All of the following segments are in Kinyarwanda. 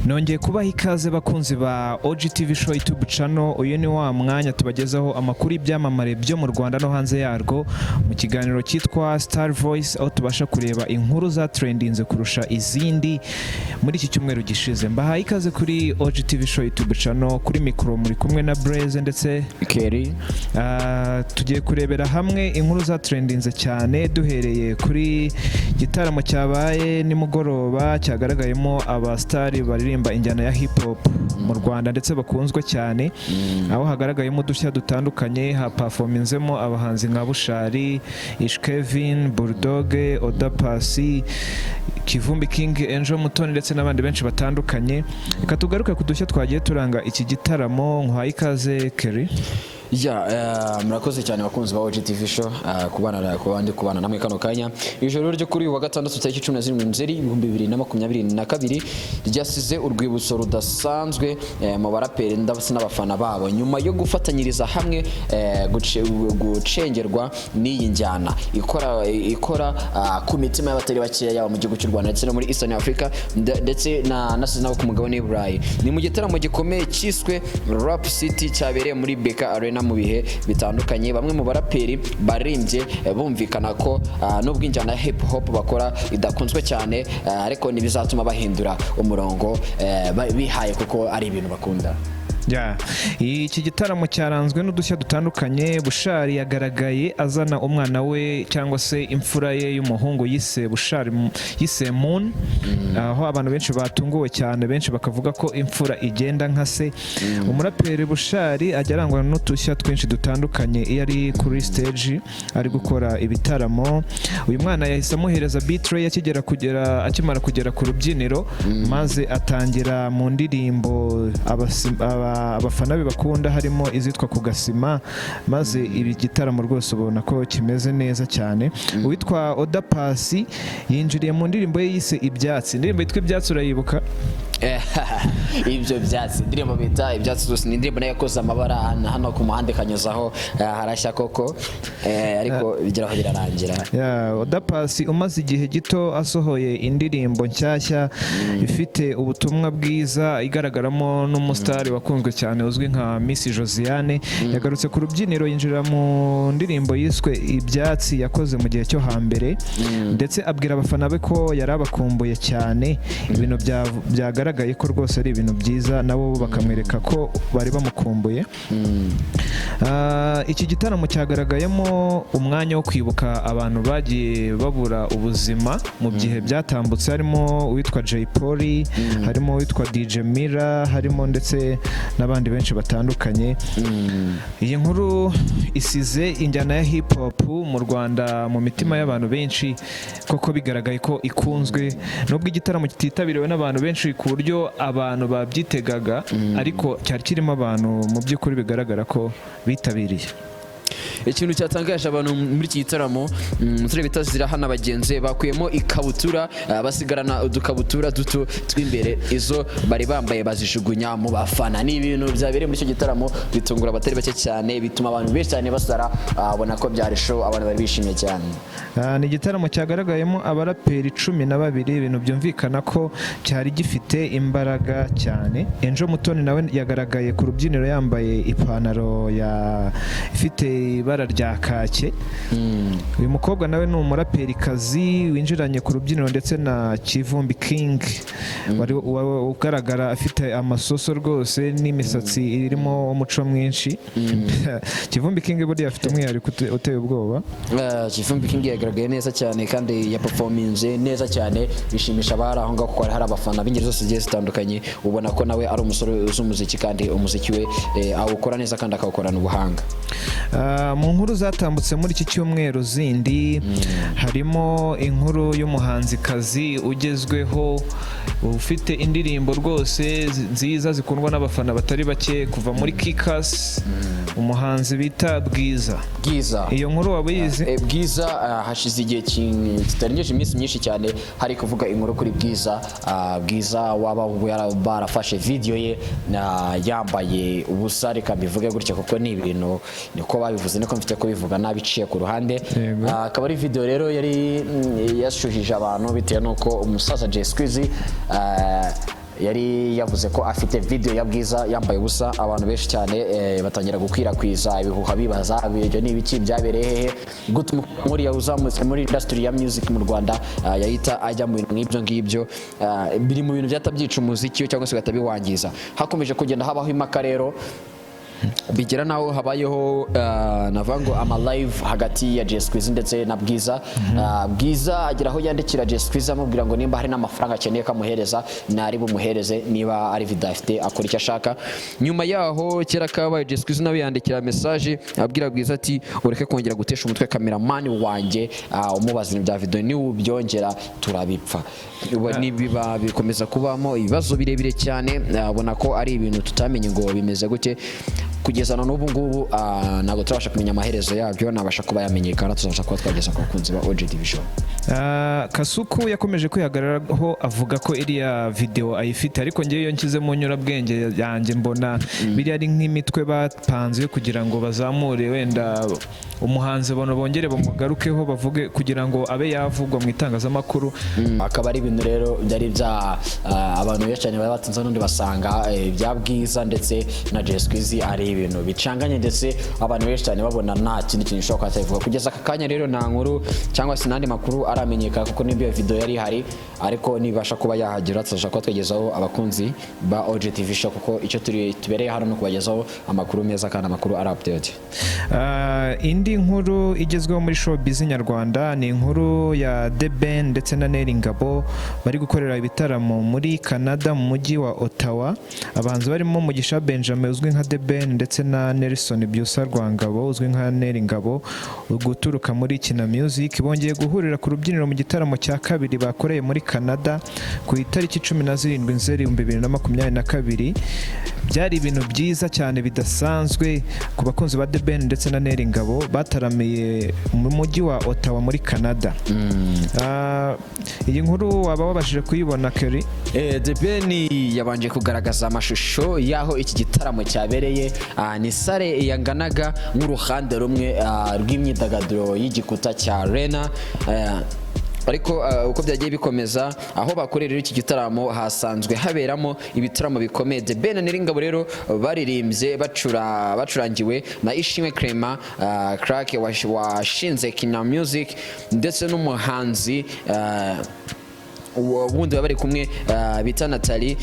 Nongeye kubaha ikaze, bakunzi ba OGTV Show YouTube channel. Uyu ni wa mwanya tubagezaho amakuru y'ibyamamare byo mu Rwanda no hanze yarwo mu kiganiro cyitwa Star Voice, aho tubasha kureba inkuru za trendinze kurusha izindi muri iki cyumweru gishize. Mbahaye ikaze kuri OGTV Show YouTube channel. Kuri mikoro muri kumwe na Blaise ndetse Kerry. Tugiye kurebera hamwe inkuru za trendinze cyane, duhereye kuri gitaramo cyabaye nimugoroba cyagaragayemo abasitari baririmba injyana ya hip hop mu Rwanda ndetse bakunzwe cyane, aho hagaragayemo udushya dutandukanye. Haperforminzemo abahanzi nka Bushali, Ish Kevin, Bulldog, Oda Paccy, Kivumbi King, Angel Mutoni ndetse n'abandi benshi batandukanye. Reka tugaruke ku dushya twagiye turanga iki gitaramo. Nkuhaye ikaze, Kerry. Ya, murakoze cyane, bakunzi ba OGTV Show, kubana kuba ndi kubana namwe kano kanya. Ijoro ryo kuri uyu wa gatandatu, tariki 17 Nzeri 2022, ryasize urwibutso rudasanzwe mu baraperi ndetse n'abafana babo, nyuma yo gufatanyiriza hamwe gucengerwa n'iyi njyana ikora ku mitima y'abatari bakeya, yaba mu gihugu cy'u Rwanda ndetse no muri Eastern Africa, ndetse na nabo ku mugabane w'i Burayi. Ni mu gitaramo gikomeye cyiswe Rap City cyabereye muri BK Arena. Mu bihe bitandukanye, bamwe mu baraperi baririmbye bumvikana ko nubwo injyana ya hip hop bakora idakunzwe cyane, ariko ntibizatuma bahindura umurongo bihaye, kuko ari ibintu bakunda. Ya, iki gitaramo cyaranzwe n'udushya dutandukanye. Bushali yagaragaye azana umwana we cyangwa se imfura ye y'umuhungu yise Bushali, yise Moon, aho abantu benshi batunguwe cyane, benshi bakavuga ko imfura igenda nka se. Umuraperi Bushali ajya arangwa n'udushya twinshi dutandukanye iyo ari kuri stage ari gukora ibitaramo. Uyu mwana yahise amuhereza B-Threy akigera kugera akimara kugera ku rubyiniro, maze atangira mu ndirimbo abafana be bakunda, harimo izitwa ku gasima, maze ibi gitaramo rwose ubona ko kimeze neza cyane. Uwitwa Oda Paccy yinjiriye mu ndirimbo ye yise Ibyatsi. Indirimbo yitwa Ibyatsi urayibuka? Ibyo byatsi, indirimbo bita Ibyatsi zose ni indirimbo nayo yakoze amabara hano ku muhanda, ikanyuzaho, harashya koko, ariko bigeraho birarangira. Ya, Oda Paccy umaze igihe gito asohoye indirimbo nshyashya ifite ubutumwa bwiza, igaragaramo n'umusitari wakunzwe cyane uzwi nka Miss Josiane, yagarutse ku rubyiniro yinjira mu ndirimbo yiswe Ibyatsi yakoze mu gihe cyo hambere, ndetse abwira abafana be ko yari abakumbuye cyane, ibintu byagaragaye ko rwose ari ibintu byiza, nabo bakamwereka ko bari bamukumbuye. Iki gitaramo cyagaragayemo umwanya wo kwibuka abantu bagiye babura ubuzima mu gihe byatambutse, harimo uwitwa Jay Polly, harimo uwitwa DJ Miller, harimo ndetse n'abandi benshi batandukanye. Iyi nkuru isize injyana ya hip hop mu Rwanda mu mitima y'abantu benshi, koko bigaragaye ko ikunzwe, nubwo igitaramo kititabiriwe n'abantu benshi ku buryo abantu babyitegaga, ariko cyari kirimo abantu mu by'ukuri bigaragara ko bitabiriye. Ikintu cyatangaje abantu muri iki gitaramo, umusore bita Zirahana, bagenzi be bakuyemo ikabutura, basigarana udukabutura duto tw'imbere, izo bari bambaye bazijugunya mu bafana. Ni ibintu byabereye muri icyo gitaramo bitungura abatari bake cyane, bituma abantu benshi cyane basara, ubona ko byari show, abantu bari bishimye cyane. Ni igitaramo cyagaragayemo abaraperi 12, ibintu byumvikana ko cyari gifite imbaraga cyane. Angel Mutoni nawe yagaragaye ku rubyiniro yambaye ipantaro ya ifite ibara rya kake. Uyu mukobwa nawe ni umuraperikazi winjiranye ku rubyiniro ndetse na Kivumbi King, wari ugaragara afite amasoso rwose n'imisatsi irimo umuco mwinshi. Kivumbi King buriya afite umwihariko uteye ubwoba. Kivumbi King yagaragaye neza cyane kandi yaperforminze neza cyane, bishimisha abari aho ngaho, kuko hari abafana b'ingeri zose zigiye zitandukanye. Ubona ko nawe ari umusore uzi umuziki, kandi umuziki we awukora neza kandi akawukorana ubuhanga. Mu nkuru zatambutse muri iki cyumweru zindi, harimo inkuru y'umuhanzikazi ugezweho ufite indirimbo rwose nziza zikundwa n'abafana batari bake kuva muri Kikac, umuhanzi bita Bwiza. Bwiza. Iyo nkuru waba uyizi? Bwiza, hashize igihe kitarengeje iminsi myinshi cyane hari kuvuga inkuru kuri Bwiza. Bwiza waba barafashe video ye yambaye ubusa, reka mbivuge gutya kuko ni ibintu niko babivuze, niko mfite kubivuga nabiciye ku ruhande. Akaba ari video rero yari yashyuhije abantu bitewe n'uko umusaza Jay Squeezy Yari yavuze ko afite video ya Bwiza yambaye ubusa. Abantu benshi cyane batangira gukwirakwiza ibihuha, bibaza ibyo ni ibiki, byabereye hehe, gute nkuriya uzamutse muri industry ya music mu Rwanda yahita ajya mu bintu nk'ibyo ngibyo. Biri mu bintu byahita byica umuziki we cyangwa se bigahita biwangiza. Hakomeje kugenda habaho impaka rero, bigera naho habayeho navuga ngo ama live hagati ya Jay Squeezy ndetse na Bwiza. Bwiza agera aho yandikira Jay Squeezy amubwira ngo nimba hari n'amafaranga akeneye ko amuhereza, nari bumuhereze, niba ari video afite akora icyo ashaka. Nyuma yaho kera kabaye, Jay Squeezy nawe yandikira message abwira Bwiza ati: "Ureke kongera gutesha umutwe cameraman wanjye umubaza ibintu bya video, niwubyongera turabipfa." Ubu nibiba bikomeza kubamo ibibazo birebire cyane, ubona ko ari ibintu tutamenye ngo bimeze gute. Kugeza na n'ubu ngubu ntabwo turabasha kumenya amaherezo yabyo. Nabasha kuba yamenyekana, tuzabasha kuba twageza ku bakunzi ba OG Division. Kasuku yakomeje kwihagararaho avuga ko iriya video ayifite, ariko ngewe iyo nshyize mu nyurabwenge yanjye mbona biriya ari nk'imitwe bapanze kugira ngo bazamure wenda umuhanzi, bona bongere bamugarukeho, bavuge kugira ngo abe yavugwa mu itangazamakuru. Akaba ari ibintu rero byari bya abantu benshi cyane bari batinze, n'undi basanga bya Bwiza ndetse na Jay Squeezy ari ibintu bicanganye, ndetse abantu benshi cyane babona nta kindi kintu gishobora kuba cyabivuga. Kugeza aka kanya rero nta nkuru cyangwa se n'andi makuru aramenyekana, kuko n'ibyo iyo video yari ihari, ariko nibasha kuba yahagera tuzabasha kuba twegezaho abakunzi ba OG TV Show, kuko icyo turi tubereye hano no kubagezaho amakuru meza kandi amakuru ari update. Indi nkuru igezweho muri showbiz nyarwanda ni inkuru ya The Ben ndetse na Nel Ngabo bari gukorera ibitaramo muri Canada mu mujyi wa Ottawa. Abahanzi barimo Mugisha Benjamin uzwi nka The Ben ndetse na Nelson Byusa Rwangabo uzwi nka Nel Ngabo guturuka muri Kina Music bongeye guhurira ku rubyiniro mu gitaramo cya kabiri bakoreye muri Canada ku itariki 17 Nzeri 2022. Byari ibintu byiza cyane bidasanzwe ku bakunzi ba The Ben ndetse na Nel Ngabo bataramiye mu mujyi wa Ottawa muri Canada. Iyi nkuru waba wabashije kuyibona, Kerry? The Ben yabanje kugaragaza amashusho y'aho iki gitaramo cyabereye. Ni salle yanganaga nk'uruhande rumwe rw'imyidagaduro y'igikuta cya Arena. Ariko uko byagiye bikomeza, aho bakorera rero iki gitaramo hasanzwe haberamo ibitaramo bikomeye. The Ben na Nel Ngabo rero baririmbye bacurangiwe na Ishimwe Clement Clark washinze Kina Music, ndetse n'umuhanzi uwo wundi baba bari kumwe bita Nathalie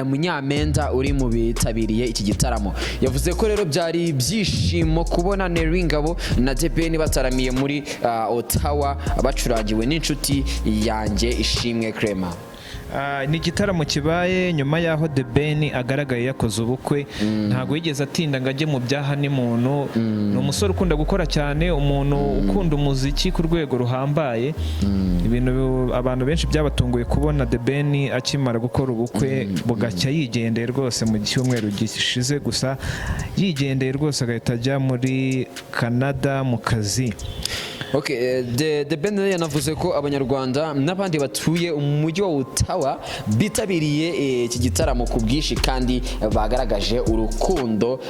Munyamenda uri mu bitabiriye iki gitaramo. Yavuze ko rero byari ibyishimo kubona Nel Ngabo na The Ben bataramiye muri Ottawa bacurangiwe n'inshuti yanjye Ishimwe Clement. Ni igitaramo kibaye nyuma y'aho The Ben agaragaye yakoze ubukwe. Ntabwo yigeze atinda ngo ajye mu bya honeymoon. Ni umusore ukunda gukora cyane, umuntu ukunda umuziki ku rwego ruhambaye. Ibintu abantu benshi byabatunguye kubona The Ben akimara gukora ubukwe bugacya yigendeye rwose mu cyumweru gishize gusa, yigendeye rwose agahita ajya muri Canada mu kazi. Okay, The Ben rero yanavuze ko Abanyarwanda n'abandi batuye umujyi wa Ottawa bitabiriye iki gitaramo ku bwinshi kandi bagaragaje urukundo,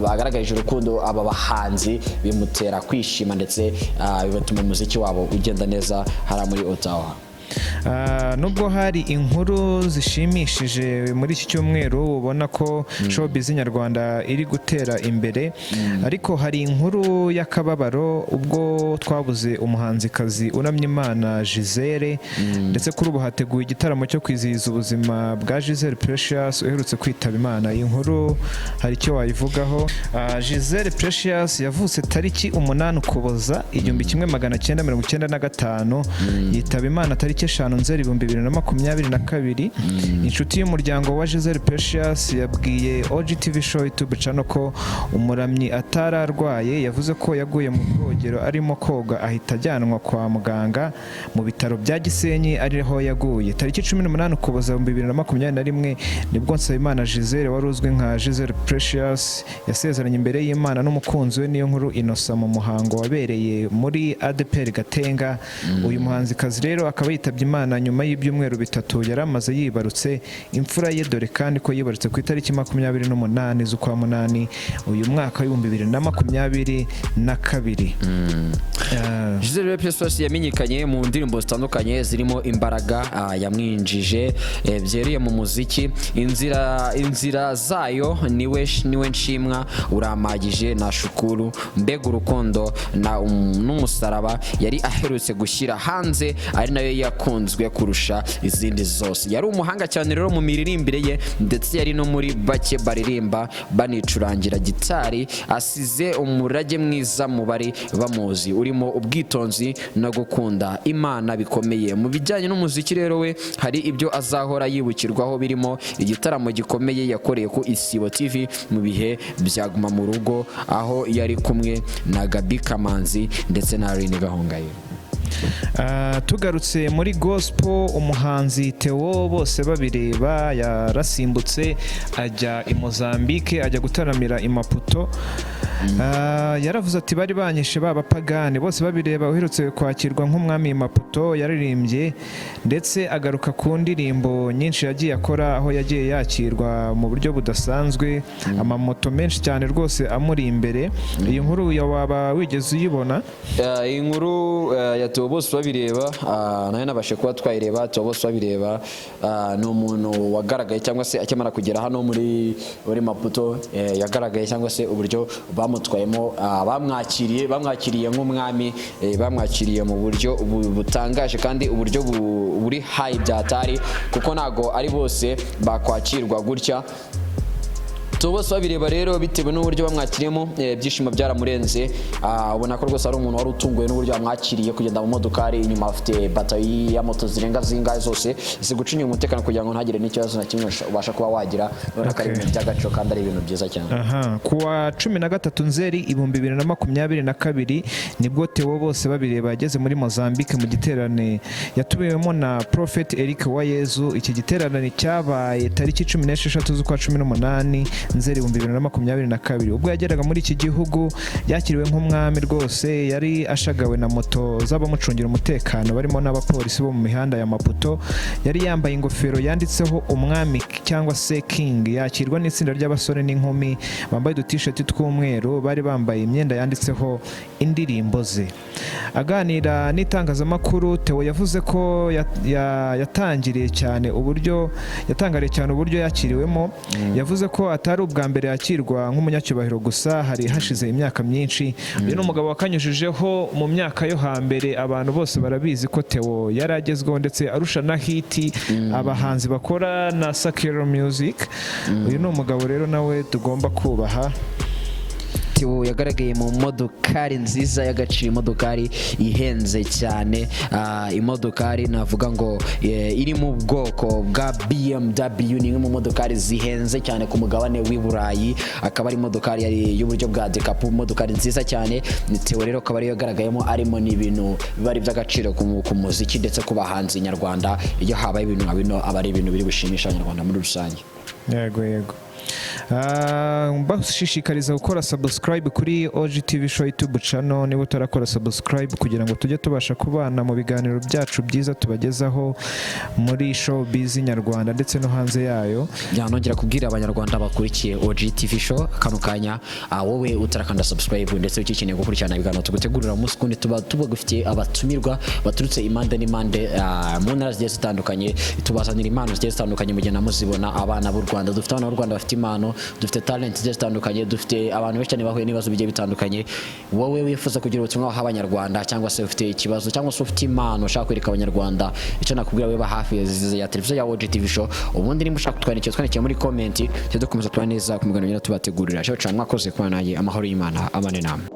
bagaragaje urukundo aba bahanzi, bimutera kwishima ndetse bibatuma umuziki wabo ugenda neza hariya muri Ottawa. Nubwo hari inkuru zishimishije muri iki cyumweru, ubona ko showbiz nyarwanda iri gutera imbere, ariko hari inkuru y'akababaro ubwo twabuze umuhanzikazi Uramyimana Gisele, ndetse kuri ubu hateguwe igitaramo cyo kwizihiza ubuzima bwa Gisele Precious uherutse kwitaba Imana. Iyi nkuru hari icyo wayivugaho? Gisele Precious yavutse tariki 8 Ukuboza 1995, yitaba Imana tariki 5 Nzeri 2022. Inshuti y'umuryango wa Gisele Precious yabwiye OGTV Show YouTube channel ko umuramyi atararwaye. Yavuze ko yaguye mu bwogero arimo koga, ahita ajyanwa kwa muganga mu bitaro bya Gisenyi ariho yaguye. Tariki 18 Ukuboza 2021 nibwo Nsabimana Gisele wari uzwi nka Gisele Precious yasezeranye imbere y'Imana n'umukunzi we Niyonkuru Innocent mu muhango wabereye muri ADEPR Gatenga. Uyu muhanzikazi rero akaba yitabye Imana. Imana nyuma y'ibyumweru 3 yari amaze yibarutse imfura ye, dore kandi ko yibarutse ku itariki 28 z'ukwa munani uyu mwaka w'2022. Gisele Pesos yamenyekanye mu ndirimbo zitandukanye zirimo Imbaraga, yamwinjije byeruye mu muziki, Inzira zayo, Niwe Nshimwa, Urampagije na Shukuru, Mbega Urukundo na n'Umusaraba yari aherutse gushyira hanze, ari nayo yakunzwe kurusha izindi zose. Yari umuhanga cyane rero mu miririmbire ye, ndetse yari no muri bake baririmba banicurangira gitari. Asize umurage mwiza mu bari bamuzi, urimo ubwitonzi no gukunda Imana bikomeye. Mu bijyanye n'umuziki rero, we hari ibyo azahora yibukirwaho, birimo igitaramo gikomeye yakoreye ku Isibo TV mu bihe bya Guma mu Rugo, aho yari kumwe na Gaby Kamanzi ndetse na Aline Gahongayire. Tugarutse muri gospel, umuhanzi Theo Bose Babireba yarasimbutse ajya i Mozambique, ajya gutaramira i Maputo. Yaravuze ati: "Bari banyishe b'abapagani." Bose Babireba uherutse kwakirwa nk'umwami i Maputo yaririmbye ndetse agaruka ku ndirimbo nyinshi yagiye akora, aho yagiye yakirwa mu buryo budasanzwe, amamoto menshi cyane rwose amuri imbere. Iyi nkuru ya waba wigeze uyibona? Iyi nkuru ya Theo Bose Babireba, nayo nabashe kuba twayireba. Theo Bose Babireba ni umuntu wagaragaye cyangwa se akimara kugera hano muri Maputo, yagaragaye cyangwa se uburyo bamutwayemo, bamwakiriye nk'umwami, bamwakiriye mu buryo butangaje kandi uburyo buri high byatari, kuko ntago ari bose bakwakirwa gutya. Theo Bose Babireba rero, bitewe n'uburyo bamwakiriyemo, ibyishimo byaramurenze. Ubona ko rwose ari umuntu wari utunguwe n'uburyo bamwakiriye, kugenda mu modokari inyuma afite batayi ya moto zirenga zingahe zose ziguca inyuma umutekano kugira ngo ntagire n'ikibazo na kimwe ubasha kuba wagira. Ubona ko ari ibintu by'agaciro kandi ari ibintu byiza cyane. Aha, ku wa 13 Nzeri 2022 nibwo Theo Bose Babireba yageze muri Mozambique mu giterane yatumiwemo na Prophet Eric Uwayezu. Iki giterane cyabaye tariki 16 z'ukwa 18 Nzeri 2022. Ubwo yageraga muri iki gihugu yakiriwe nk'umwami rwose, yari ashagawe na moto z'abamucungira umutekano barimo n'abapolisi bo mu mihanda ya Maputo. Yari yambaye ingofero yanditseho umwami cyangwa se King, yakirwa n'itsinda ry'abasore n'inkumi bambaye udutisheti tw'umweru, bari bambaye imyenda yanditseho indirimbo ze. Aganira n'itangazamakuru, Theo yavuze ko yatangariye cyane uburyo yakiriwemo. Yavuze ko atari ubwa mbere yakirwa nk'umunyacyubahiro, gusa hari hashize imyaka myinshi. Uyu ni umugabo wakanyujijeho mu myaka yo hambere, abantu bose barabizi ko Theo yari agezweho ndetse arusha na hit abahanzi bakora na secular music. Uyu ni umugabo rero nawe tugomba kubaha. Theo yagaragaye mu modokari nziza y'agaciro, imodokari ihenze cyane, imodokari navuga ngo iri mu bwoko bwa BMW, ni imwe mu modokari zihenze cyane ku mugabane w'i Burayi, akaba ari imodokari yari y'uburyo bwa décapotable, imodokari nziza cyane. Theo rero akaba ariyo yagaragayemo arimo. Ni ibintu biba ari iby'agaciro ku muziki ndetse ku bahanzi nyarwanda. Iyo habaye ibintu nka bino, aba ari ibintu biri bushimisha Abanyarwanda muri rusange. Yego, mbashishikariza gukora subscribe kuri OGTV Show YouTube channel niba utarakora subscribe, kugira ngo tujye tubasha kubana mu biganiro byacu byiza tubagezaho muri showbiz nyarwanda ndetse no hanze yayo. Nongera kubwira Abanyarwanda bakurikiye OGTV Show kano kanya, wowe utarakanda subscribe ndetse ukikeneye gukurikirana ibiganiro tugutegurira umunsi kundi, tuba tubagufitiye abatumirwa baturutse impande n'impande, mu ntara zigiye zitandukanye, tubazanira impano zigiye zitandukanye mugenda muzibona. Abana b'u Rwanda, dufite abana b'u Rwanda bafite impano, dufite talent zigiye zitandukanye, dufite abantu benshi cyane bahuye n'ibibazo bigiye bitandukanye. Wowe wifuza kugira ubutumwa waha Abanyarwanda, cyangwa se ufite ikibazo, cyangwa se ufite impano ushaka kwereka Abanyarwanda, icyo nakubwira, weba hafi ya televiziyo ya OGTV Show. Ubundi niba ushaka kutwandikira, twandikira muri comment, tujye dukomeza tuba neza ku miganiro tubategurira. Ciao ciao, mwakoze kuba nanjye. Amahoro y'Imana abane namwe.